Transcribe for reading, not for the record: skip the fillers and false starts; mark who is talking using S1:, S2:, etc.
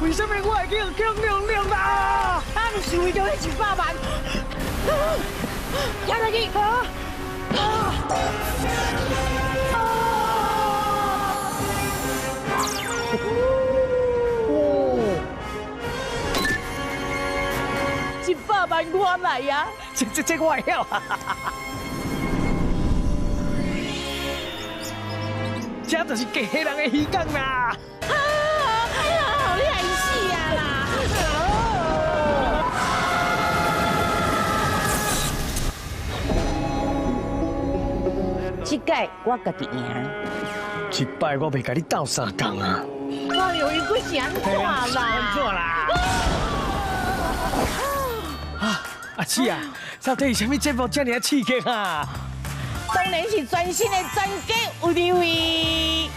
S1: 為啥物我會去予強兩兩啦？
S2: 啊，毋是為著彼100萬。聽落去。啊！100萬我來啊！
S1: 這我會曉。這就是家人的魚缸啦！
S2: 啊！哎呀，你害死啊啦！這擺我家己贏。
S1: 這擺我袂共你鬥相共啊！
S2: 哎喲，伊閣是按怎啦？
S1: 按怎啦？啊，阿姊啊，到底是啥物節目遮爾啊刺激啊？
S2: 當然是全新的專家有你位。